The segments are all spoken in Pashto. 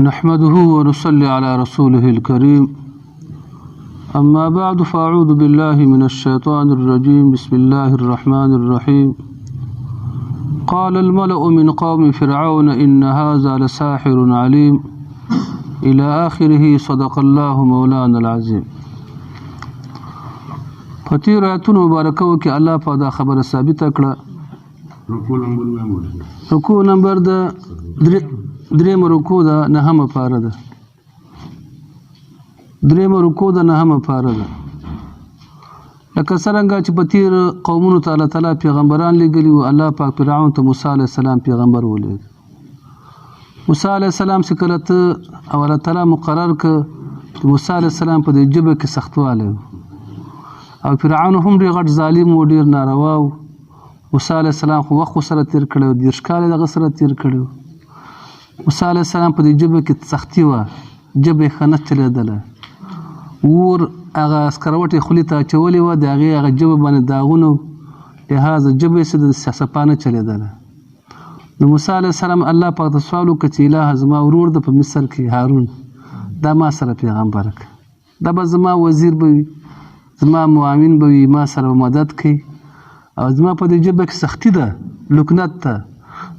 نحمده ونصلي على رسوله الكريم. أما بعد، فأعوذ بالله من الشيطان الرجيم. بسم الله الرحمن الرحيم. قال الملأ من قوم فرعون إن هذا لساحر عليم إلى آخره. صدق الله مولانا العظيم. په تېرو آیتونو مبارکو کې الله په دا خبره ثابته کړه. رکوع نمبر د درېیمه رکوع ده، نهمه پاره ده. درېیمه رکوع ده، نهمه پاره ده. لکه څرنګه چې په تېر قومونو ته الله تعالی پیغمبران لېږلي وو، الله پاک فرعون ته موسی علیه السلام پیغمبر ولېږه. موسی علیه السلام چې کله ته او الله تعالی مقرر کړ چې موسی علیه السلام په دې ژبه کې سختوالی و، او فرعون هم ډېر غټ ظالم و، ډېر ناروا و. موسی علیه السلام خو وخت سره تېر کړی و، 30 کاله یې دغه سره تېر کړی و. موسی علیه السلام په دې ژبه کې سختي وه، ژبه یې ښه نه چلېدله. اور هغه سکروټې خولې ته اچولې وه، د هغې هغه ژبه باندې داغونه وو، لهذا ژبه یې څه د صفا نه چلېدله. نو موسی علیه السلام الله پاک ته سوال وکړ چې الهه زما ورور ده په مصر کې هارون، دا ما سره پیغمبر کړه، دا به زما وزیر به وي، زما معاون به وي، ما سره به مدد کوي، او زما په دې ژبه کې سختي ده، لکنت ده،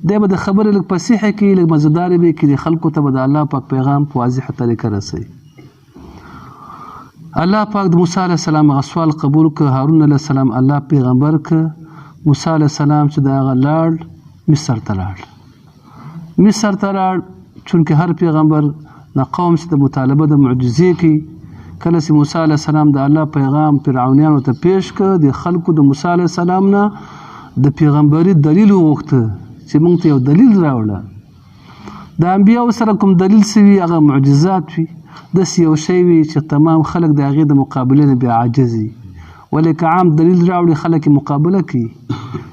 دی به د خبرې لږ فصیحه کوي، لږ مزهدارې به یې کړي، خلکو ته به د الله پاک پیغام په واضحه طریقه رسوي. الله پاک د موسی علیه السلام هغه سوال قبول کړ، هارون علیه السلام الله پیغمبر کړ. موسی علیه السلام چې د هغه لاړ مصر ته لاړ، مصر ته لاړ. چونکې هر پیغمبر نه قوم چې د مطالبه د معجزې کوي، کله چې موسی علیه السلام د الله پیغام فرعونیانو ته پیش کړ، د خلکو د موسی علیه السلام نه د پیغمبري دلیل وغوښته چې موږ ته یو دلیل راوړه. د انبیاو سره کوم دلیل څه وي، هغه معجزات وي، داسې یو شی وي چې تمام خلک د هغې د مقابلې نه بیا عاجز وي. ولې که عام دلیل راوړي خلک یې مقابله کوي،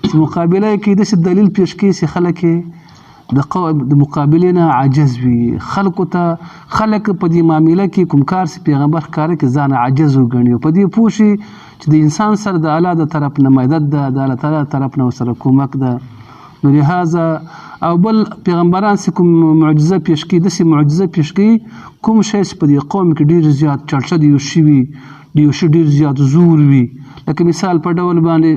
چې مقابله یې کوي داسې دلیل پیش کوي چې خلک یې د مقابلې نه عاجز وي. خلکو ته خلک په دې معامله کې کوم کار چې پیغمبر ښکاره کې ځان عاجز وګڼي، په دې پوه شي چې د انسان سره د الله د طرف نه مدد ده، د الله تعالی د طرف نه ورسره کومک ده. نو لهذا او بل پیغمبران چې کوم معجزه پیش کوي، داسې معجزه پیش کوي کوم شی چې په دې قوم کې ډېر زیات چرچه د یو شي وي، د یو شي ډېر زیات زور وي. لکه مثال په ډول باندې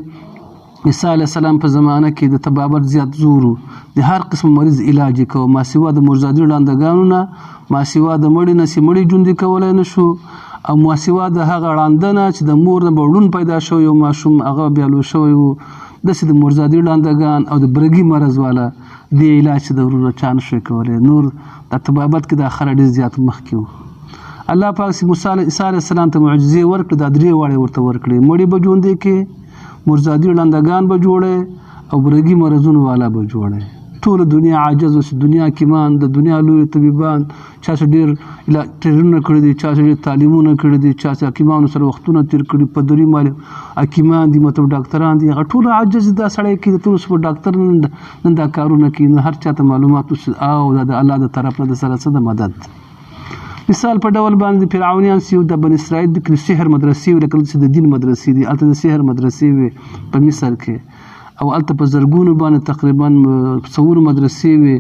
عیسی علیه السلام په زمانه کې د طبابت زیات زور و، د هر قسم مریض علاج یې کوه، ما سوا د مرزادي ړاندګانو نه، ما سوا د مړي نه چې مړي ژوندي کولی نه شو، او ما سوا د هغه ړانده نه چې د مور نه به ړوند پیدا شوی یو ماشوم هغه بیا لوی شوی و، داسې د مرزادي ړاندګان او د برګي مرض والا دې علاج چې د وروره چا نه شوی کولی. نور د طبابت کې دا خلک ډېر زیات مخکې وو. الله پاک چې موسی عیسی علیه السلام ته معجزې ورکړې، دا درې واړې ورته ورکړې، مړي به ژوندی کړي، مرزادي ړاندګان به جوړې، او برګي مرضونو والا به جوړې. ټوله دنیا عاجز اوس، دنیا حکیمان، د دنیا لوی طبیبان، چا چې ډېر ټرینونه کړي دي، چا چې ډېر تعلیمونه کړي دي، چا چې حکیمانو سره وختونه تېر کړي، په دري مالي حکیمان دي، مطلب ډاکتران دي، هغه ټول عاجز دا سړی کوي، د ټولو څخه ډاکتر نن دا کارونه کوي. نو هر چا ته معلومات اوس او دا د الله د طرف نه د سره څه د مدد. مثال په ډول باندې فرعونیان چې د بني اسرائیل د سحر مدرسې وې، لکه چې د دین مدرسې دي، هلته د سحر مدرسې وې په مصر کې، او هلته په زرګونو باندې تقریبا څلورو مدرسې وې،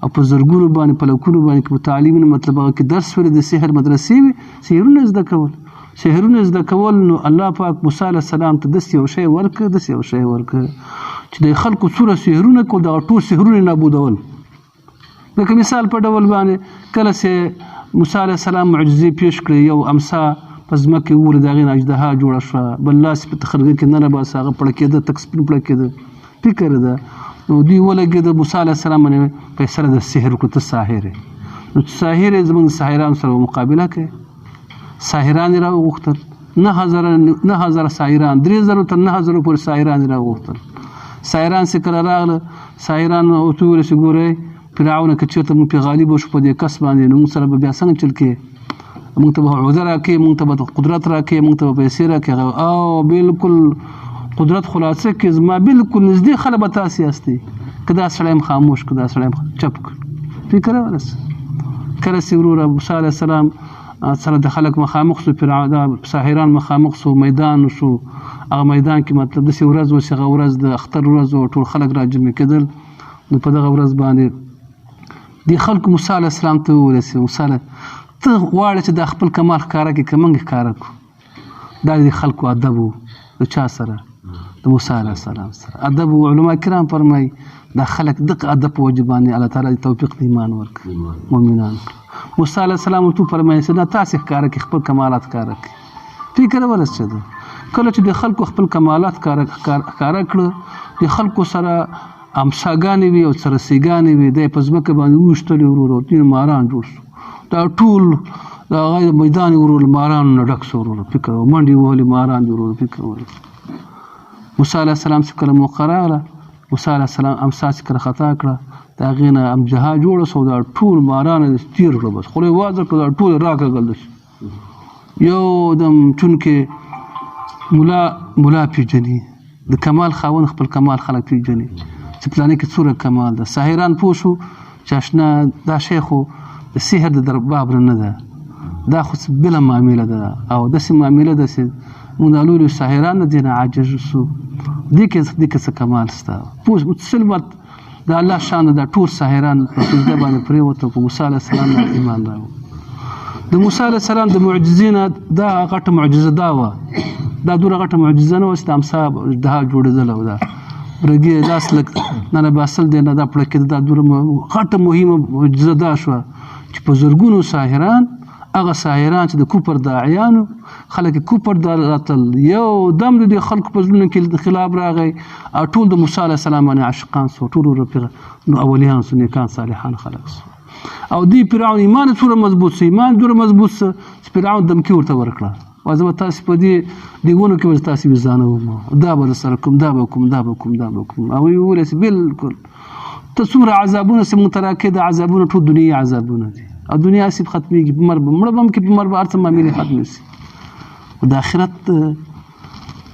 او په زرګونو باندې په لکونو باندې کې متعلمین مطلب هغه کې درس ویل، د سحر مدرسې وې، سحرونه یې زده کول، سحرونه یې زده کول. نو الله پاک موسی علیه السلام ته داسې یو شی ورکړ، داسې یو شی ورکړ چې د خلکو څومره سحرونه کول، دغه ټول سحرونه یې نابودول. لکه مثال په ډول باندې کله چې موسی علیه السلام معجزې پیش کړې، یو امسا په ځمکه کې ووله، د هغې نه اژدها جوړه شوه، بل لاس یې په تخرګه کې ننه باسه، هغه پړکېده، تک سپین پړکېده، فکر ده. نو دوی ولګېده، موسی علیه السلام باندې فیصله د سحر وکړه، ته ساحر یې. نو چې ساحر یې، زموږ د ساحرانو سره مقابله کوي. ساحران یې راوغوښتل، 9000 ساحران، 3000 تر 9000 پورې ساحران یې راوغوښتل. ساحران چې کله راغله، ساحران ورته وویل چې ګورئ فرعون که چېرته موږ پرې غالب شو په دې کس باندې، نو موږ سره به بیا څنګه چل کوې؟ موږ ته به عهده راکوې، موږ ته به قدرت راکوې، موږ ته به پیسې راکوې. هغه او بالکل قدرت خلاصه کې زما بالکل نږدې خلک به تاسې یاستئ، که دا سړی هم خاموش که دا سړی هم چپ کړ. فکر ورسه کله چې وروره موسی علیه السلام سره د خلک مخامخ سو، فرعون دا ساحران مخامخ سو، میدان شو، هغه میدان کې مطلب داسې ورځ وه چې هغه ورځ د اختر ورځ وه، ټول خلک راجمع کېدل. نو په دغه ورځ باندې دې خلکو موسی علیه السلام ته وویل چې موسی ته غواړې چې دا خپل کمال ښکاره کړې که موږ ښکاره کړو؟ دا د خلکو ادب و، د چا سره؟ د موسی علیه السلام سره ادب و. علما کرام فرمایي دا خلک دغه ادب په وجه باندې الله تعالی توفیق د ایمان ورکړي مؤمنان. موسی علیه السلام ورته فرمایي چې نه تاسې ښکاره کړئ، خپل کمالات ښکاره کړئ. فکر ورسېده کله چې د خلکو خپل کمالات ښکاره کړه، د خلکو سره امساګانې وي او څرسیګانې وي، دی په ځمکه باندې وویشتلې وروره، دین ماران جوړ شو. دا ټول د هغه میدان وروره له مارانو نه ډک شو وروره. فکر وکړه، منډې وهلې ماران دي وروره. فکر وکړه، موسی علیه السلام چې کله موقع راغله، موسی علیه السلام امسا چې کله خطا کړه، د هغې نه امجها جوړه شوه، دا ټول ماران یې تېر کړه، بس خوله یې وازه کړه، دا ټول یې راکږل. داسې یو دم چونکې ملا پیژني، د کمال خاوند خپل کمال خلک پیژني چې پلاني کې څومره کمال ده. ساحران پوه شو چې اشنا دا شی خو د سحر د درباب نه ده، دا خو څه بله معامله ده، او داسې معامله ده چې موږ دا لوی لوی ساحران د دې نه عاجز شو. دې کې څه کمال شته. پوه سلمت د الله شان ده، دا ټول ساحران په سجده باندې پرېوتل، په موسی علیه السلام باندې ایمان راوړ. د موسی علیه السلام د معجزې نه دا غټه معجزه دا وه، دا دومره غټه معجزه نه وه چې د امسا دها جوړېدله وه، دا برګې لاس لږ نه نه باسل دی نه دا پړه کېده. دا دومره غټه مهمه معجزه دا شوه چې په زرګونو ساحران، هغه ساحران چې د کوپر داعیانو خلک کوپر دا راتلل، یو دم د دې خلکو په زړونو کې انقلاب راغی او ټول د موسی علیه السلام باندې عاشقان سو، ټول ورپېغه نو اولیان سو، نیکان صالحان خلک سو. او دې فرعون ایمان څومره مضبوط سو، ایمان دومره مضبوط سو چې فرعون دمکي ورته ورکړه، زه به تاسې په دې ونو کې به زه تاسې ویزانه وم، دا به در سره کوم، دا به کوم، دا به کوم، دا به کوم. هغوی وویل چې بلکل ته څومره عذابونه چې موږ ته راکړې، دا عذابونه ټول دنیايي عذابونه دي، او دنیا هسې ختمېږي، په مرګ به مړه به هم کړي، په مرګ به هر څه معاملې ختمې شي، خو د آخرت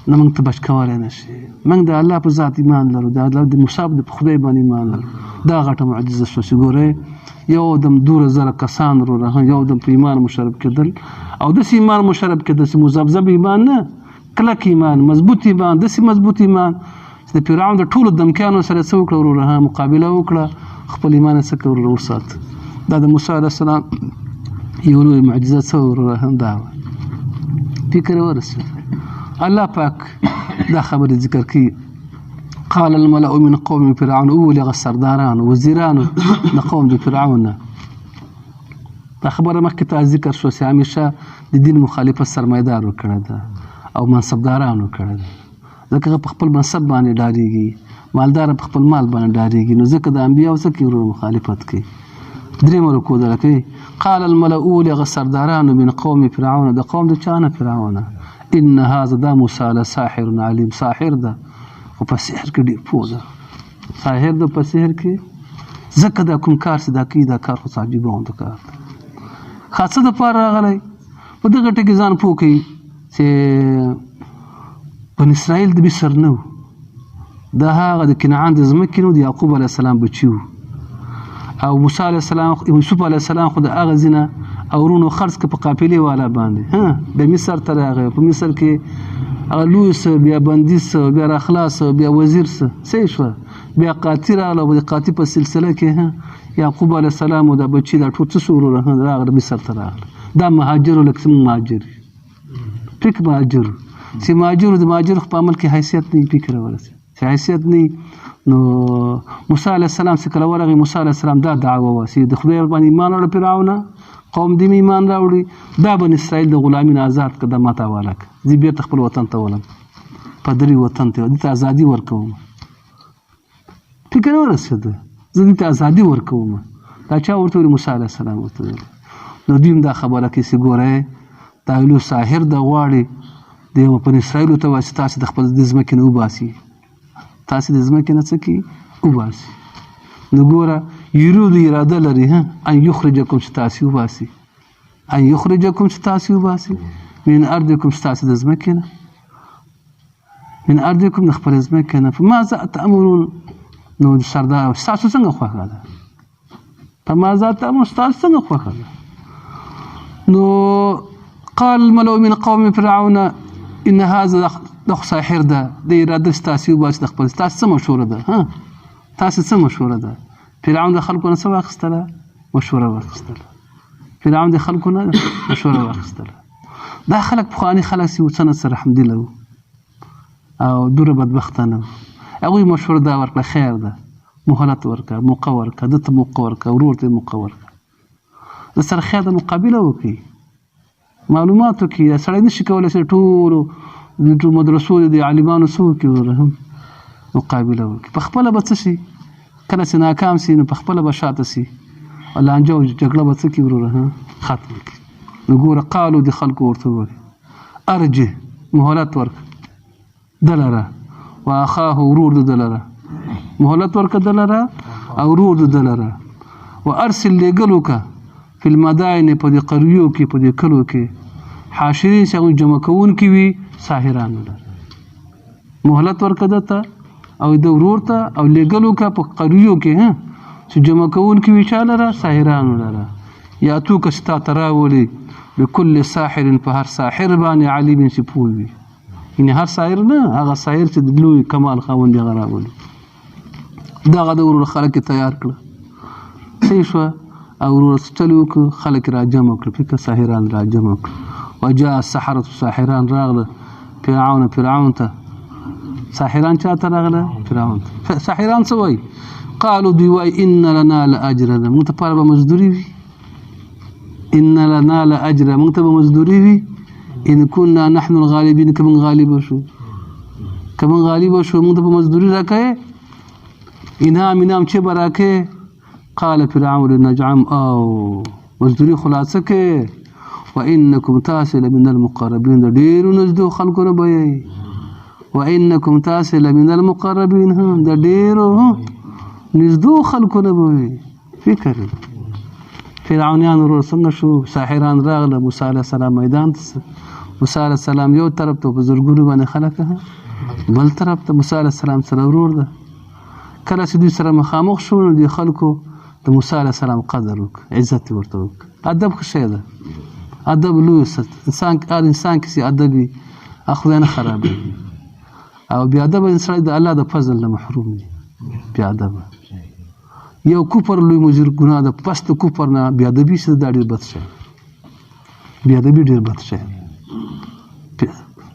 نه موږ ته بچ کولی نه شي. موږ د الله په ذات ایمان لرو، د الله د موسی په خدای باندې ایمان لرو. دا غټه معجزه شوه چې ګورئ یو دم دوره زره کسان وروره یو دم په ایمان مشرف کېدل، او داسې ایمان مشرف کېدل چې مذبذب ایمان نه، کلک ایمان، مضبوط ایمان، داسې مضبوط ایمان چې د فرعون د ټولو دمکیانو سره څه وکړه وروره، مقابله وکړه، خپل ایمان یې څه کړه وروره وساته. دا د موسی علیه السلام یو لوی معجزه څه وروره دا وه. فکر یې ورسېد. الله پاک دا خبرې ذکر کوي، قال الملأ من قوم فرعون، وویل هغه سردارانو وزیرانو د قوم د فرعون نه. دا خبره مخکې ته ذکر شوه چې همیشه د دین مخالفت سرمایهدارو کړې ده او منصبدارانو کړې ده، ځکه هغه په خپل منصب باندې ډارېږي، مالدار په خپل مال باندې ډارېږي، نو ځکه د انبیاو څه کوي وروره مخالفت کوي. درېیمه رکوع ده کوي، قال الملأ وویل هغه سردارانو من قوم فرعون، د قوم د چا نه؟ فرعون. ان هذا دا موسی لساحر علیم، ساحر ده خو په سحر کې ډېر پوه ده، ساحر ده په سحر کې، ځکه دا کوم کار چې دا کوي دا کار خو څه عجیبه غوندې کار دی. ښه څه دپاره راغلی؟ په دغه ټکي ځان پوه کوي چې بن اسرائیل د مصر نه و، دا هغه د کنعان د ځمکې نه و، د یعقوب علیه السلام بچي و، او موسی علیه السلام یوسف علیه السلام خو د هغه ځینه او وروڼو خرڅ که په قافلې والا باندې، بیا مصر ته راغی، په مصر کې هغه لوی سه، بیا بندي سه، بیا راخلاص سه، بیا وزیر سه، څه یې شوه، بیا قاطي راغله، او د قاطي په سلسله کې یعقوب علیه السلام او دا بچي دا ټول څه سو وروره راغله مصر ته راغله. دا مهاجرو لکه څنګه مهاجر فکر مهاجر چې مهاجر د مهاجر په عمل کې حیثیت نه فکر ورسي چې حیثیت نه. نو موسی علیه السلام چې کله ورغی، موسی علیه السلام دا دعوه وه چې د خدای باندې ایمان راوړه، فرعونه قوم دې ایمان راوړي، دا بن اسرائیل د غلامي نه آزاد کړه، دا ماته حواله کړه، زه بېرته خپل وطن ته ولم، پدري وطن ته دې ته ازادي ورکوم. فکر ورسېده زه دې ته ازادي ورکوم. دا چا ورته ویل؟ موسی علیه السلام ورته ویل. نو دوی هم دا خبره کوي چې ګورئ دا یو ساحر ده غواړي د یو بن اسرائیلو ته وایي چې تاسې د خپل د ځمکې نه وباسي، تاسې د ځمکې نه څه کوي وباسي. نو ګوره یرید اراده لري ان یخرجکم چې تاسې وباسي، ان یخرجکم چې تاسې وباسي، من ارضکم چې تاسې د ځمکې نه، من ارضکم د خپلې ځمکې نه. فماذا تأمرون؟ نو سردار ستاسو څنګه خوښه ده؟ فماذا تأمرون ستاسو څنګه خوښه ده؟ نو قال الملأ من قوم فرعون ان هذا د خو ساحر ده، د اراده ستاسې وباسي د خپل، ستاسو څه مشوره ده؟ ها تاسې څه مشوره ده؟ فرعون د خلکو نه څه واخیستله؟ مشوره واخیستله. فرعون د خلکو نه مشوره واخیستله. دا خلک پخواني خلک چې وو، څه نه څه رحمدله وو او دومره بدبخته نه وو. هغوی مشوره دا ورکړه، خیر ده، مهلت ورکړه، موقع ورکړه، ده ته موقع ورکړه، ورور ته یې موقع ورکړه، د سره خیر ده، مقابله وکړي، معلومات وکړي. دا سړی نشي کولی چې ټولو د ټولو مدرسو د عالمانو څه وکړي، وروره هم مقابله وکړي. په خپله به څه شي، کله چې ناکام شي نو په خپله به شاته شي، او لانجه او جګړه به څه کړي وروره، ها ختم کړي. نو ګوره قالو د خلکو ورته وویل، ارجه مهلت ورکړه ده لره، واخاه ورور د ده لره، مهلت ورکړه ده لره او ورور د ده لره، و ارسل لېږل وکړه فی المداین په دې قریو کې، په دې کلو کې، حاشرین چې هغوی جمع کوونکي وي ساحرانو لره. مهلت ورکړه ده ته او د ورور ته، او لېږل وکړه په قریو کې، ها چې جمع کوونکي وي چا لره؟ ساحرانو لره. یاتوک چې تا ته راولي بکل ساحر، په هر ساحر باندې علیم چې پوه وي، یعنې هر ساحر نه، هغه ساحر چې د لوی کمال خاوند دی هغه راولي. دغه د ورور خلک یې تیار کړه، صحیح شوه. او ورور څه چل یې وکړ، خلک یې راجمع کړه، فکر ساحران راجمع کړه. وجاء السحرة، ساحران راغله فرعون، فرعون ته. ساحران چا ته راغله؟ فرعون ته. ساحران څه وایي؟ قالوا دوی وایي ان لنا لاجرا، موږ ته پاره به مزدوري وي، ان لنا لاجرا، موږ ته به مزدوري وي، ان كنا نحن الغالبين، که موږ غالب شو، که موږ غالب شو موږ ته به مزدوري راکوې، انعام انعام چې به راکوې. قال فرعون نجعم، او مزدوري خلاصه کې، وانکم تاسې لمن المقربین، د ډېرو نږدو خلکو نه به یئ. وانکم تاسې لمن المقربین، هم د ډېرو نږدو خلکو نه به وي. فکر فرعونیان ورور څنګه شو؟ ساحران راغله، موسی علیه السلام میدان ته، موسی علیه السلام یو طرف ته په زرګونو باندې خلک بل طرف ته، موسی علیه السلام سره ورور ده. کله چې دوی سره مخامخ شو نو دوی خلکو د موسی علیه السلام قدر وکړ، عزت یې ورته وکړ. ادب ښه شی ده، ادب لوی ست، انسان هر انسان کې چې ادب وي هغه خدای نه خرابوي، او بې ادبه انسان د الله د فضل نه محروم دی. بې ادبه یو کفر لوی مجر ګناه ده، پس د کفر نه بې ادبي چې دا ډېر بد شی، بې ادبي ډېر بد شی.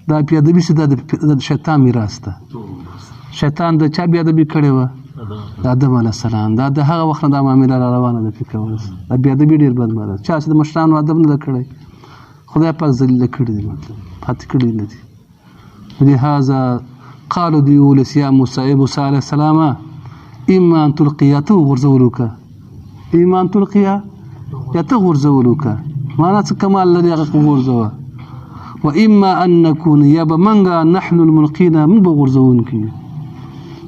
دا بې ادبي چې دا د شیطان میراث ده. شیطان د چا بې ادبي کړې وه؟ د آدم علیه السلام. دا د هغه وخت نه دا معامله را روانه ده. فکر وکړه، دا بې ادبي ډېر بد مرض، چا چې د مشرانو ادب نه ده کړی خدای پاک ذلیله کړي دي، مطلب پاتې کړي نه دي. لهذا قالوا دوی ولس یا موسی، ای موسی علیه السلام، اما ان تلقیا، ته وغورځولو که، اما ان تلقیا یا ته غورځولو که، معنا څه کمال لري هغه وغورځوه. و اما ان نکون، یا به منګه نحن الملقین، موږ به غورځوونکي یو،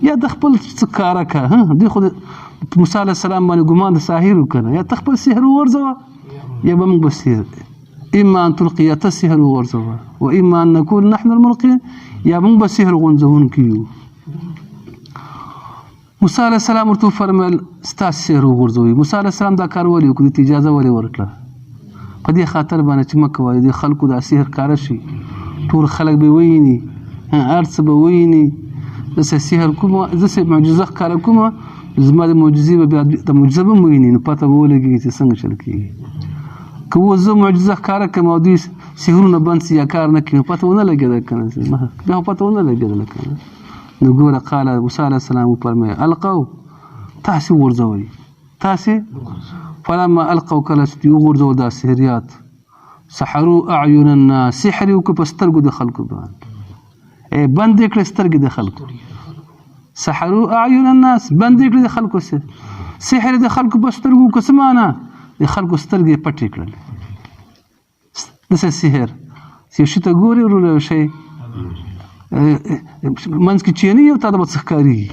یا د خپل څه کاره که. دوی خو د موسی علیه السلام باندې ګمان د ساحر وکړه، یا ته خپل سحر وغورځوه یا به موږ به سحر. اما ان تلقیا، ته سحر وغورځوه، و اما ان نکون نحن الملقین، یا موږ به سحر غورځوونکي یو. موسی علیه السلام ورته وفرمیل ستاسو سحر وغورځوئ. موسی علیه السلام دا کار ولې وکړ؟ دوی ته اجازه ولې ورکړه؟ په دې خاطر باندې چې مه کوئ، دې خلکو دا سحر ښکاره شي، ټول خلک به وویني، هر څه به وویني، زه څه سحر کوم، زه څه معجزه ښکاره کوم، زما د معجزې به بیا د معجزه به هم وویني، نو پته به ولګېږي چې څنګه چل کېږي. که اوس زه معجزه ښکاره کړم او دوی سحرونه بند سي یا کار نه کوي، پته ونه لګېده که نه، بیا خو پته ونه لګېدله که نه. نو ګوره قال موسی علیه السلام وفرمیل القو، تاسې وغورځوئ، تاسې. فلما القو، کله چې دوی وغورځول دا سحریات، سحرو اعین الناس، سحر یې وکړ په سترګو د خلکو باندې، ای بندې کړې سترګې د خلکو. سحرو اعین الناس، بندې کړې د خلکو سحر د خلکو په سترګو وکړ. څه معنا؟ د خلکو سترګې یې پټې کړلې. داسې سحر چې یو شي ته ګورې وروره، یو شی منځ کې چینی یو تا ته به څه ښکارېږي.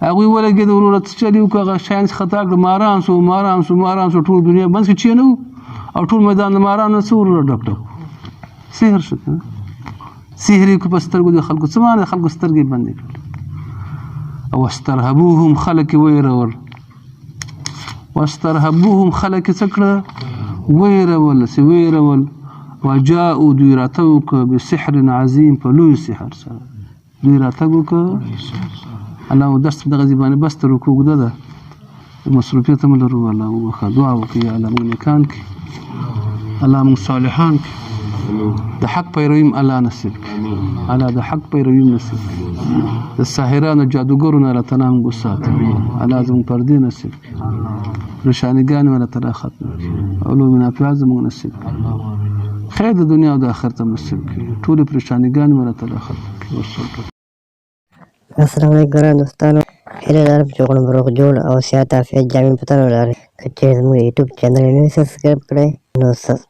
هغوی ولګېده وروره، څه چل یې وکړ، هغه شیان چې خطا کړل، ماران سو، ماران سو، ماران سو، ټول دنیا منځ کې چینه وو او ټول میدان د مارانو څه وروره ډک ډک سحر شو. که نه سحر یې وکړ په سترګو د خلکو. څه معنی؟ د خلکو سترګې یې بندې کړلې. او واسترهبوهم، خلک یې ویرول. واسترهبوهم، خلک یې څه کړه؟ ویرول، چې ویرول. وجاءوا، دوی راتګ وکړ بسحر عظیم، په لوی سحر سره دوی راتګ وکړ. الله درس په دغه ځای باندې بس تر رکوع اوږده ده. مصروفیت هم لرو. الله موږ وبخښه، دعا وکړئ الله موږ نیکان کړي، الله موږ صالحان کړي، د حق پیروي هم الله نصیب کړي، الله د حق پیروي هم نصیب کړي، د ساحرانو جادوګرو نه الله تعالی موږ وساتي، الله زموږ پردې نصیب کړي، پریشانیګانې الله تعالی ختم کړي، علوم نافعه زموږ نصیب کړي، خیر د دنیا او د آخرت هم نصیب کړي، ټولې پریشانیګانې الله تعالی ختم کړي. والصلاه. السلام علیکم ګران دوستانو، هیله لرم چې غواړم روغ جوړ او صحت عافیت جامې په تن ولرئ. که چېرې زموږ یوټیوب چینل نه وي سبسکرایب کړی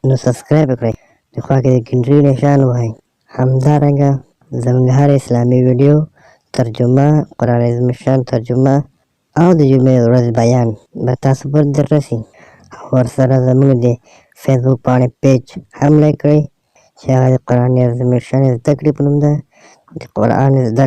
نو سبسکرایب کړئ، د خوا کې د ګنډري نشان ووهئ. همدارنګه زموږ هر اسلامي ویډیو ترجمه، قرآن عظیم الشان ترجمه او د جمعې ورځې بیان به تاسو پر دررسي، او ورسره زموږ د فیسبوک پاڼې پیج هم لایک کړئ چې هغه د قرآن عظیم الشان زده کړې په نوم ده، د قرآن زده